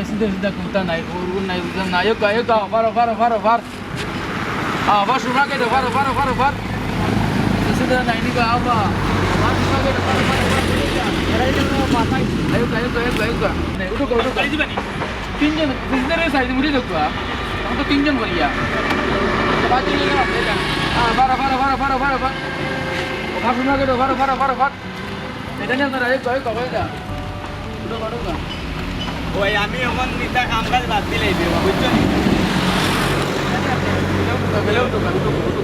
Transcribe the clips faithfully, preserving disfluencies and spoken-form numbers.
সিধা সিধা কুন্তা নাই, হুরুন নাই, বুঝলাম না। আয়ো, আয়ো, আবার, আবার, আবার, আবার। আবার সুরমা গেট, আবার, আবার, আবার, আবার। সিধা নাই নি বা, আবার। আবার সুরমা গেট, আবার, আবার, আবার, আবার। আয়ো, আয়ো, আয়ো, আয়ো। উঠো, উঠো। তিনজন, তিনজনের সাইড মুড়ি দেখবা। এখন তো তিনজন করিয়া। আবার, আবার, আবার, আবার, আবার, আবার। আবার সুরমা গেট, আবার, আবার, আবার, আবার। এটা নিয়ে আপনারা এই কয়েক কবে এটা? ওই আমি এখন নিতা কাম কাজ বাদ দিলাই দিব, বুঝছো নি?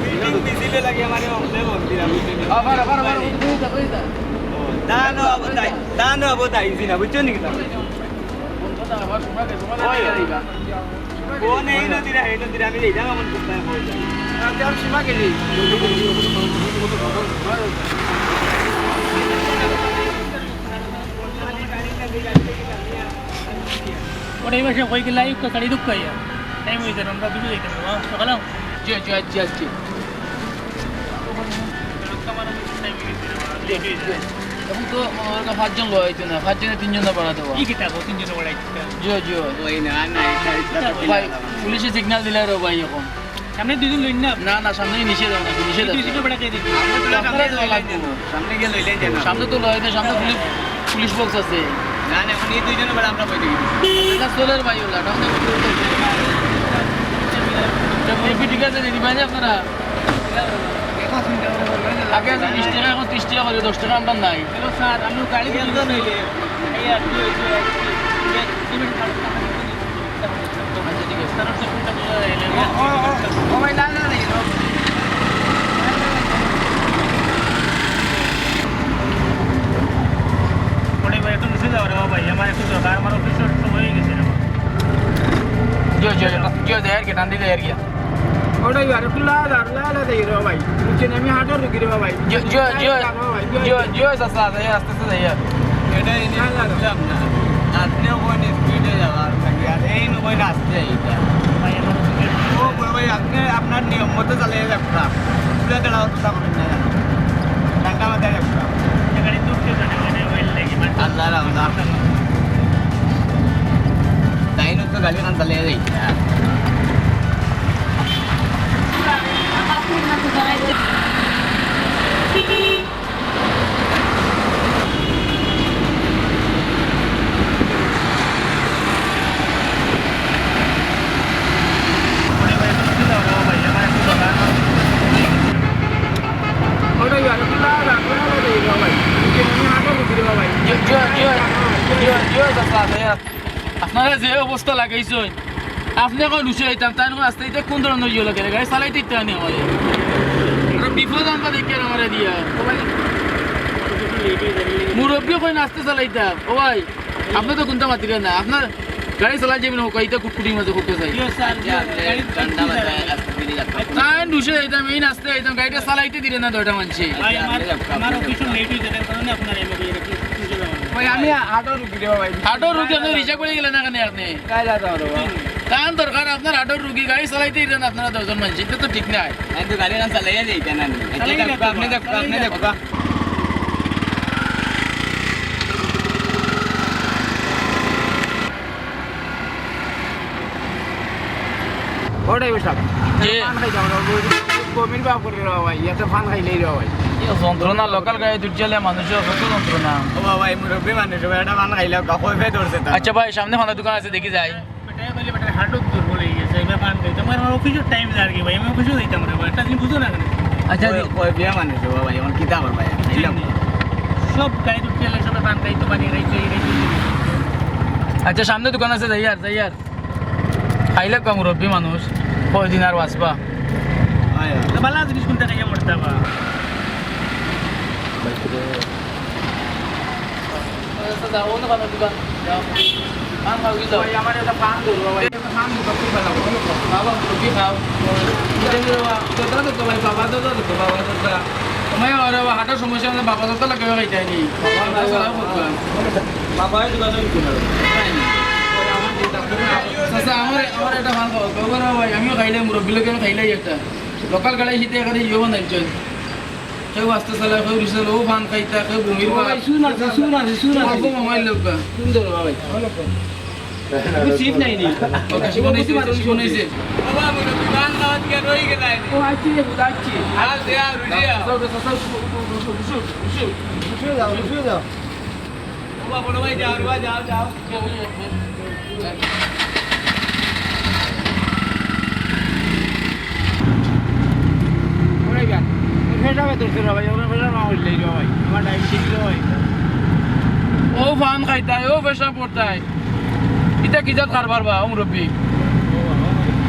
মিটিং মিছিলে লাগে আমার এই অফিসে বলছিলাম, বুঝছো নি? আবার, আবার, আবার, ওই, ওই, ওই, ওই, ওই। ও, তা না, আবার তাই, তা না, আবার তাই, জি না, বুঝছো নি? ওই, ওই। ফোন এই নদীরা, এই নদীরা, আমি এই জায়গা মন করতে হয়। আমি সীমা গেলি। ওটাই বসে কই গেলে আইক তো শাড়ি দুঃখ আইয়া। টাইম হইছে না, আমরা দুটো যাইতাম না, সকালে। জি, জি, জি, জি। এখন তো আমার কাছে পাঁচজন লওয়া হইতো না, পাঁচজনে তিনজনে বাড়া দেওয়া। কি কিতা কও, তিনজনে বাড়াই দিতা? জি, জি। ওই না, না, এটা, এটা তো ভাই, দিলাম। পুলিশে সিগন্যাল দিলে রে ভাই এখন। সামনে দুইজন লইন না? না, না, সামনে নিষেধ আছে, নিষেধ আছে। দুইজনে বাড়া দিয়ে দিন। আপনারা তো সামনে লাগবো। সামনে গিয়ে লইলেন যে না। সামনে তো লয় না, সামনে পুলিশ, পুলিশ বক্স আছে। না, না, এখন এই দুইজনে বাড়া আমরা বই দেখি। এটা চলের ভাই ওলা, এটা আমাদের ভিতরে চলছে। এটা মুরব্বি ঠিক আছে, দিদি ভাই আপনারা? আগে আছে বিশ টাকা, এখন ত্রিশ টাকা করে, দশ টাকা আমরা নাই। হ্যালো স্যার, আমি গাড়ি দিয়ে দিচ্ছি। এই আর কি হয়েছে? আচ্ছা, ঠিক আছে। ও, ও, ও, ও ভাই, না, না, না, না। ওটাই ভাই, একটু নিচে যাও রে বাবা ভাই, আমার একটু দরকার, আমার অফিসের সময় হয়ে গেছে রে বাবা। জিও, জিও, জিও, জিও, যাই আর কি, টান দিলে আর কি। ওটাই আর একটু লাল আর লাল আর এই রে ভাই। বুঝছেন, আমি হার্টের রুগী রে ভাই। জিও, জিও, জিও, যাবো ভাই, জিও। জিও, জিও, চাচা, যাই, আস্তে আস্তে যাই আর। এটাই না, না, না। বুঝলাম না। আপনিও কোন স্পিডে যাওয়ার থাকি, আর এই নু কোন আস্তে যাইতা। ও বড় ভাই, আপনি আপনার নিয়ম মতো চালিয়ে যাবেন। পুরা দাঁড়াও, তো করবেন না। ঠান্ডা মাথায় যাবেন। আল্লাহ, আল্লাহ। তাই নু তো গাড়ি খান চালিয়ে যাইতা। আপনারা যে অবস্থা লাগাইছইন, আপনি এখন রুশে যাইতাম, তাই এখন আস্তে আস্তে কোন ধরনের ইয়ে লাগে? গাড়ি চালাইতে ইচ্ছা নেই আমার। আর বিপদ আনবা দেখি আর আমারে দিয়া। মুরব্বি কইন আস্তে চালাইতাম। ও ভাই, আপনি তো কোনটা মাতিলেন না। আপনার গাড়ি চালাই যাবেন হোক, এটা কুটকুটির মাঝে করতে চাই। ইয়ো স্যার, ইয়ো, গাড়ি ঠান্ডা মাথায় আস্তে ধীরে যাত্রা করুন। তাই রুশে যাইতাম, এই আস্তে যাইতাম, গাড়িটা চালাইতে দিলে না দুইটা মানষে। ভাই, আমার, আমার অফিসে লেট হয়ে যাওয়ার কারণে আপনার এই মুখে এটা কি বুঝে যাবেন। ভাই, আমি আঠারো রুগী রে ভাই। আঠারো রুগী আপনি রিজার্ভ করে গেলেন না কেন আপনি? কাইলা যাও রে বাবা। কারণ দরকার আপনার আঠারো রুগী গাড়ি চালাইতে দিলেন আপনারা দশজন মানষে, এটা তো ঠিক নাই। আমি তো গাড়ি না চালাইয়া যাই কেন আমি? চালাই যাও, আপনি যাও, আপনি যাও। ওটাই ওই সাহেব। জি। পান খাইতে আমরা ওই বমির ভাব করে রে ভাই, একটা পান খাইলেই রে ভাই। কি যন্ত্রণা, লোকাল গাড়ি দুর্জালে মানুষের কত যন্ত্রণা। ও বাবা, এই মুরব্বী মানুষ, ও একটা পান খাইলে কই ফেট ধরছে তার। আচ্ছা ভাই, সামনে পানের দোকান আছে, দেখি যাই। বেটা, বলে বেটা, হার্টও দুর্বল হয়ে গেছে, এবার পান খাইতে। আমার, আমার অফিসের টাইম আর কি ভাই, আমি অফিসে যাইতাম রে ভাই, একটা জিনিস বুঝো না কেন? আচ্ছা, কই, জি। কই বিয়া মানুষ রে ভাই, এখন কিতা করবা? খাইলাম। সব গাড়ি দুর্জালে সবে পান খাইতো, পানি খাইতো, এই খাইতো। আচ্ছা, সামনে দোকান আছে, যাই আর, যাই আর। খাইলে কম মুরব্বী মানুষ, কয়দিন আর বাঁচবা? তো বালা জিনিস কোনটা খাইয়া মরতা বা? আচ্ছা, যাও, অন্য পানের দোকান, যাও। পান খাও কি যাও? ভাই, আমার একটা পান দেবো, ভাই। একটা পান দোকান খুব ভালো। বাবা, মুরব্বী খাও। এটা নিয়ে বাবা, দাদা তো ভাই, বাবা, দাদা তো বাবা, দাদা। তোমায় আর বাবা হাঁটার সমস্যা হলে বাবা দাদা লাগে খাইতে হয়নি। বাবা, দাদা, বাবা। বাবা, এই দোকানে কি করে? চাচা, আমার, আমার একটা পান খাও। বাবা, ভাই, আমিও খাইলাই, মুরব্বী লোকে আমি খাইলাই একটা। লোকাল গাড়ি হিতে এখানে ইয়ে বানাইছেন। কেউ আস্তে চালায়, কেউ রিক্সা চালায়, ও পান খাইতা, কেউ বমির ও ভাব। ভাই, শুন আছে, শুন আছে, শুন আছে। অল্প মোবাইল লোক। সুন্দর ভাই। সিট নাই নি? ও, কাশি বানাইছে, কাশি বানাইছে। বাবা, মনে হয় গান গাওয়া থেকে রয়ে গেল। ও, আচ্ছা, রে, বুঝা যাচ্ছে। আর দে, আর রুজি, আর। যাও, যাও, যাও, যাও, উঠো, উঠো, উঠো, উঠো, উঠো। উঠে যাও, উঠে যাও। ও বাবা, বড় ভাই, যাও, যাও, যাও। ওরে গা, ওই ফেটা বেতর ফেরা ভাই, ওরা ফেরা না হইলে রে ভাই, আমার ডায়াবেটিস রে ভাই। ও পান খাইতায়, ও পেশাব করতায়। ইতা কিতা কারবার বা, ও মুরব্বি? ও বাবা,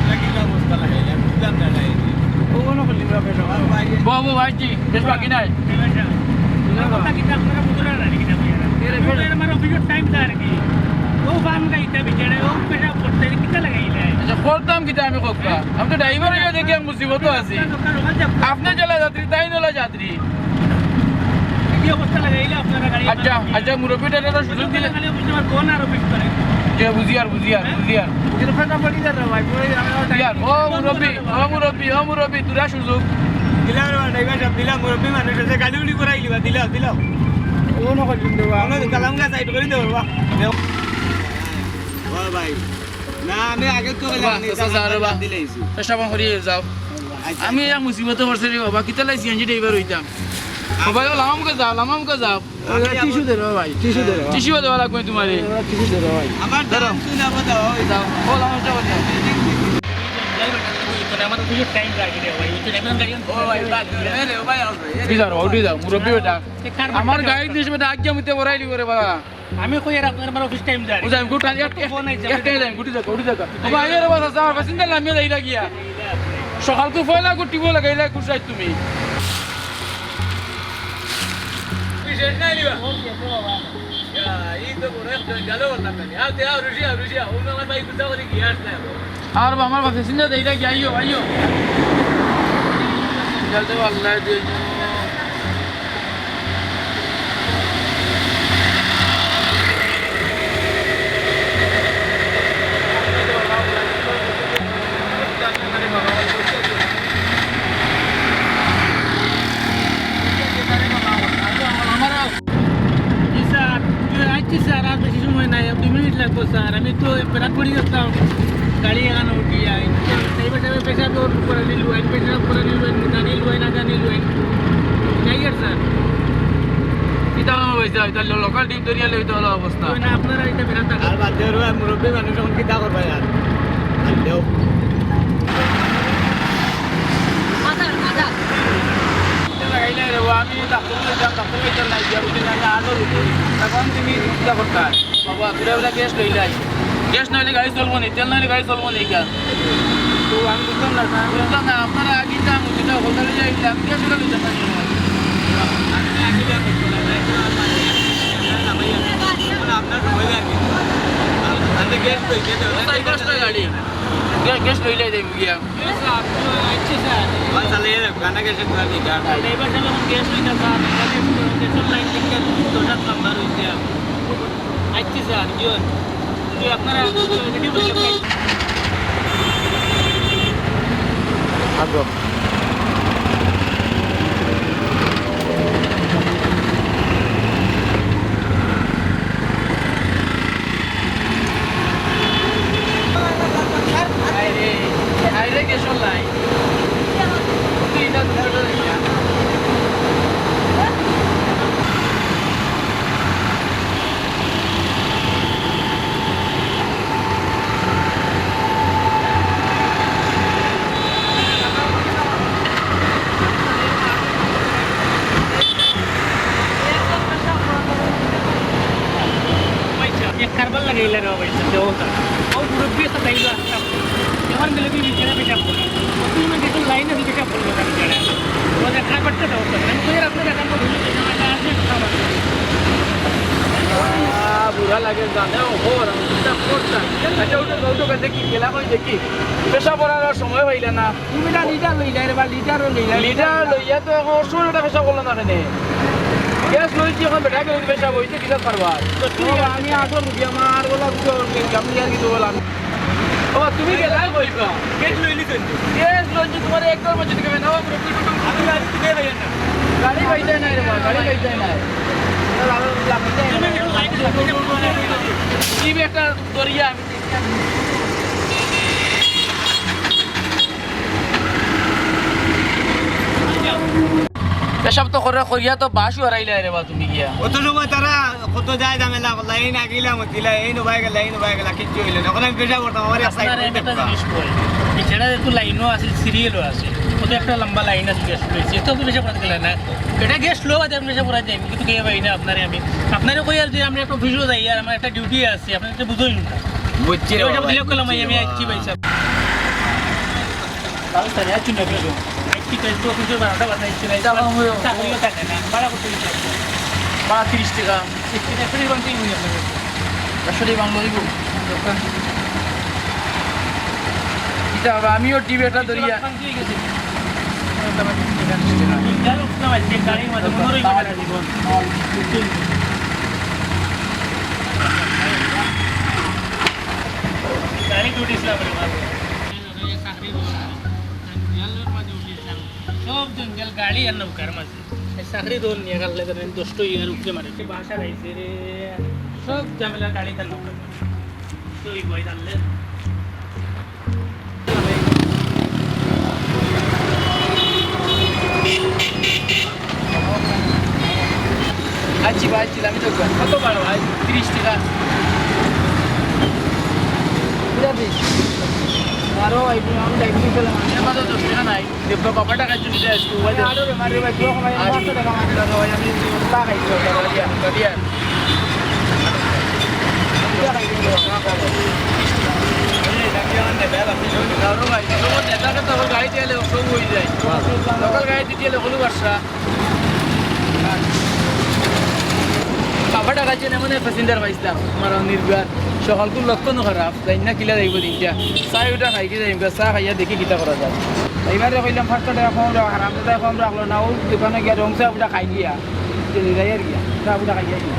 ইতা কিতা অবস্থা লাগাইলা, বুঝলাম না, নাই। ও কোনো করলি বা ফেরা ভাই। বাবু, ভাইজি, বেশ বাকি নাই। কিতা আপনারা বুঝলেন না, কিতা আপনারা? এর, এর, এর, আমার অফিসের টাইম তো আর কি। ও পান খাইতা বিকেলে, ও পেশাব করতে, কিতা লাগাইলা? আচ্ছা, করতাম কিতা আমি কক্কা? আমি তো ড্রাইভার হইয়া দেখি আমি মুসিবত আছি। আপনি জেলা যাত্রী, তাই নলা যাত্রী। কি অবস্থা লাগাইলা আপনারা গাড়ি? আচ্ছা, আচ্ছা, মুরব্বি, এটা একটা সুযোগ দিলে। খালি অফিসে আমার বোন আর অফিস করে। কে বুঝি আর, বুঝি আর, বুঝি আর। কিন্তু ফেটা পড়ি যার রে ভাই, পড়ে যাবে। বুঝি আর। ও মুরব্বি, ও মুরব্বি, ও মুরব্বি, তোরা সুযোগ। দিলাম রে ভাই, ড্রাইভার সাহেব, দিলাম, মুরব্বি মানুষ আছে, গালি উলি করাই লিবা, দিলাও, দিলাও। ও না করলেন রে ভাই। আমরা কালাম গাছ সাইড করে দেবো, বাবা। ও ভাই। না, আমি আগে তো বললাম, বাবা, আমি চাচা, চাচা, বাবা। দিলাইছি। চেষ্টা করি যাও। আচ্ছা। আমি এক মুসিবতে পড়ছি রে বাবা, কিতা লাই সিএনজি ড্রাইভার হইতাম। ও ভাই, ও লামামুখে যাও, লামামুখে যাও। টিস্যু দে রে ভাই, টিস্যু দে রে ভাই। টিস্যু দেওয়া লাগবে তোমারে। টিস্যু দে রে ভাই। আমার ধরো। দাম শুনে আবার দাও, ওই দাও। ও লামামুখে যাও। আমার কিছু টাইম লাগে রে ভাই, একটু টাইম লাগে। ও ভাই, বাদ দে রে, ও ভাই, আসবে। উঠি যাও, উঠি যাও, মুরব্বি বেটা। আমার গাড়ি দিস বেটা, আগে আমি তে বড়াই লিব রে বাবা। আমি কই আর আপনার আমার অফিস টাইম যায়। বুঝাই, গুড টাইম, এক, এক, ফোন আইছে। এক টাইম যাই, গুটি যাও, গুটি যাও। ও ভাই, আরে বাবা, চাচা, আমার প্যাসেঞ্জার লামিয়ে যাইরা গিয়া। সকাল তো পয়লা গুটি বলে গাইলা, খুশাই তুমি। বিশেষ নাই নিবা। ইয়া, এই তো বড় এক জঞ্জালও করলাম না। আও, তে আও, রুশি আও, রুশি আও। ও আমার ভাই গুছা করে গিয়া আসলে। আর বাবা, আমার প্যাসেঞ্জার যাইরা গিয়া, আইও, আইও। জলদি আল্লাহ দিয়ে। জি স্যার, আইচ্ছি স্যার, আর বেশি সময় নাই, দুই মিনিট লাগবো স্যার। আমি তো বেড়াত পড়ি গেছিলাম, গাড়ি এখানো উঠিয়া। ড্রাইভার সাহেব পেশাব করানি লইন, পেশাব করানি লইন, জানি লইন, না জানি লইন। যাই আর স্যার। কিতা হলো ভাই সাহেব? তাহলে লোকাল ডিপ ধরিয়া লইতে হলো অবস্থা। ওই না, আপনারা এটা বেড়াত থাকেন। আর বাদ দেও রে, মুরব্বি মানুষ এখন কিতা করবা আর? বাদ দেও। আধার, আধার। এটা লাগাইলে রে, ও আমি ডাক্তার লইতাম, ডাক্তার লইতাম না, গিয়া বুঝি না, না, আলো দিতে। তখন তুমি চিন্তা করতাম। বাবা, তোরা ওরা গ্যাস লইলাই। গ্যাস নাইলে গাড়ি চলবো নি, তেল নাইলে গাড়ি চলবো নি, কা? তো আমি বুঝলাম না, স্যার। বুঝলাম না, আপনারা আগে যান, ওটা হোটেলে যাই, আমি গ্যাস ওটা লইতাম না। আপনি আগে যান, এখন আপনার সময় লাগে। আপনি গ্যাস লইতে ও, সাড়ে দশটা গাড়ি। গ্যা-, গ্যাস লইলে যাইমু গিয়া। আইচ্ছি স্যার। ভাই, তাহলে এর গানা গ্যাসের দোকান নেই, গান। ড্রাইভার সাহেব এখন গ্যাস লইতা স্যার, এখানে গ্যাসের লাইন দেখে দরজার নাম্বার হইছে। আইচ্ছি স্যার, জি অয়। জি, আপনারা রেডি হয়ে যান। হায়রে, হায়রে, গ্যাসর লাইন। তুই এটা দুটো দেখিয়া। এক কারবার লাগাইলা রে ভাই, সাথে ও তারা। ও মুরব্বি আছে, তাই না? আমার মিলে কি বিছানা পেশাব করে? ও তুই মানে দেখুন লাইনে দিকে পেশাব করলো না বিছানা। ও যে কারবারটা দাও, আমি তো এর আপনার এখান থেকে আহ, বুড়া লাগে জানে, ও হোর, আমি চিন্তা করতাম। আচ্ছা, উঠো, উঠো, উঠো, দেখি, গেলা কই দেখি। পেশাব করার আর সময় পাইলা না। তুমি না লিটার লইলা রে বা, লিটারও লইলা। লিটার লইয়া তো এখন অসুর এটা পেশাব করলো না কেনে? গ্যাস লইছি এখন বেটা, কেউ পেশাব হইতে কিনা পারবা? তো তুমি আমি আগর রুগী, আমার ওলা রুগী, আমি আর কিছু বললাম। ও, তুমি গেলা কই? গ্যাস লইলি তো? গ্যাস লইছি তোমার একদম মধ্যে থেকে না, আমি গাড়ি তুলে পাই না। গাড়ি পাইতে নাই রে বাবা, গাড়ি পাইতে নাই। কি একটা দরিয়া। পেশাব তো করে করিয়া তো বাসও হারাইলে রে বা তুমি গিয়া। অত সময় তারা কত যায় ঝামেলা, লাইন আগিলা মতিলা, এই নবাই গেলা, এই নবাই গেলা, কিচ্ছু হইল না। এখন আমি পেশাব করতাম, আমার এক সাইড আপনার হইতে একটা পারে। জিনিস কই, এছাড়া একটু লাইনও আছে, সিরিয়ালও আছে, কত একটা লম্বা লাইন আছে, গ্যাস রয়েছে, তো আপনি পেশাব করতে গেলেন না। এটা গ্যাস লো আছে, আপনি পেশাব করা যায়, কিন্তু কে ভাই না আপনারে আমি, আপনারে কই আর যে আমরা একটা অফিসও যাই, আর আমার একটা ডিউটি আছে, আপনার তো বুঝোই না। বুঝছি রে এবার বাবা, বুঝলে কইলাম, বুঝছি আমি রে আইছি বাবা। ভাই সাহেব। তাহলে স্যার, আর চিন্তা করবেন। একটি কাজ তো অফিসের বারোটা বাজে, একটি কাজ এটা আমার হয়ে চাকরিও থাকে না, ভাড়া করতে দিতে হবে। ভাড়া তিরিশ টাকা। একটি কাজ করে কোন দিন হয়ে যাবে? আসলে বাংলা দিব। এটা হবে, আমিও টিভি একটা ধরিয়া। ঠিক আছে। গাড়ির মধ্যে মনে হয় জীবন। গাড়ি উঠেছিলাম রে বাবা। চাকরি করলাম। জঙ্গলের মাঝে উঠেছিলাম। সব জঙ্গল গাড়ি আর নৌকার মাঝে। এই চাকরি দল নিয়ে গেলে তো দশটা ইয়ার উপরে মারে। সে বাসা খাইছে রে। সব ঝামেলা গাড়ি তার নৌকার মাঝে। তো ওই ভয় জানলে। আইছি ভাই, আইছি, আমি তো কত ভাড়া ভাই? তিরিশ টাকা। বুঝা দিস? আরো এই আমি ডাইভিং করলাম। এর মাঝে দশ টাকা নাই। দেখো, বাবা টাকা চুরি যায় আজকে, ওই যে আরো রে, মারে ভাই, তুই আমার পাঁচশো টাকা মারে। আরো ভাই, আমি চা খাইছি, ওটা বাড়িয়া, বাড়িয়া। আরো ভাই, তোমার নেতাকে তো গাড়ি দিয়ে এলে সব হয়ে যায়। লোকাল গাড়ি দিয়ে এলে কোনো বাসা। বাবা টাকা চেনে মানে প্যাসেঞ্জার পাইছিলাম, আমার নির্বিয়ার সকালকুর লক্ষণ খারাপ, যাই না কিলা যাইব দিনটা। চা ওটা খাই কি যাইব, চা খাইয়া দেখি কিতা করা যায়। এবারে কইলাম পাঁচশো টাকা কম রাখ, আর আমরা কম রাখলো না, ওই দোকানে গিয়া রং চা ওটা খাই গিয়া, চলে যাই আর গিয়া, চা ওটা খাইয়া গিয়া।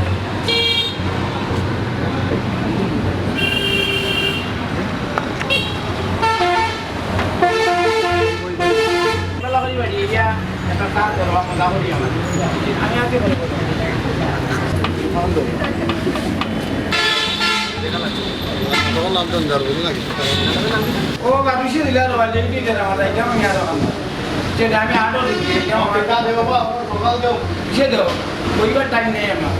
ও বাবু, সে দিলে আর মোবাইল দিয়ে দিতে আমার, এটা আমি আর আমার। সেটা আমি আরো দিচ্ছি, এটা আমার। এটা দেবো বা, সকাল দেবো। সে দেবো, পরিবার টাইম নেই আমার।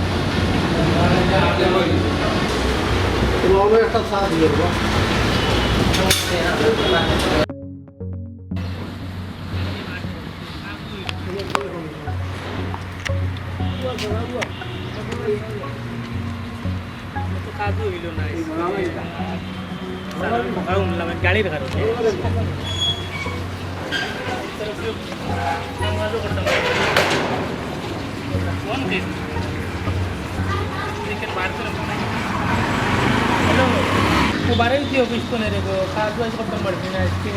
তোমার একটা চা দিয়ে দেবো। তো কাজও হইল না। এই মনে হয় না। স্যার, আমি বোকা শুনলাম, আমি গাড়ির কারণে। ফোন দিন। দেখে বার করে ফোন। হ্যালো, ও বারে কি অফিস তো নেই রে গো, কাজ বাজ করতাম পারছি না আজকে।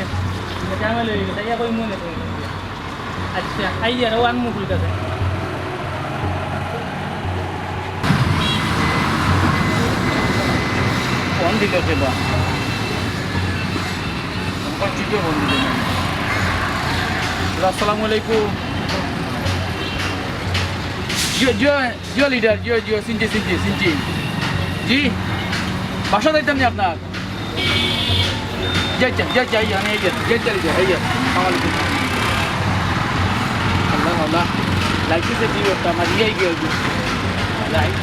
ঝামেলা হয়ে গেছে, ইয়া কই মনে করি। আচ্ছা, আইয়ার, ও আনমু ঠিক আছে। ফোন দিল কে বা? আমার চিঠি ফোন দিল না। আসসালামু আলাইকুম। জিও, জিও, জিও লিডার, জিও, জিও, চিনছি, চিনছি, চিনছি। জি, বাসা যাইতাম নি আপনার? যাই, যাই, যাই, যাই, আমি এই যাই, যাই, যাই, যাই, এই যাই। আসসালামু আলাইকুম। আল্লাহ, আল্লাহ। লাইসেন্সের ভিউ একটা আমার ইয়ে গিয়ে হইব। লাইট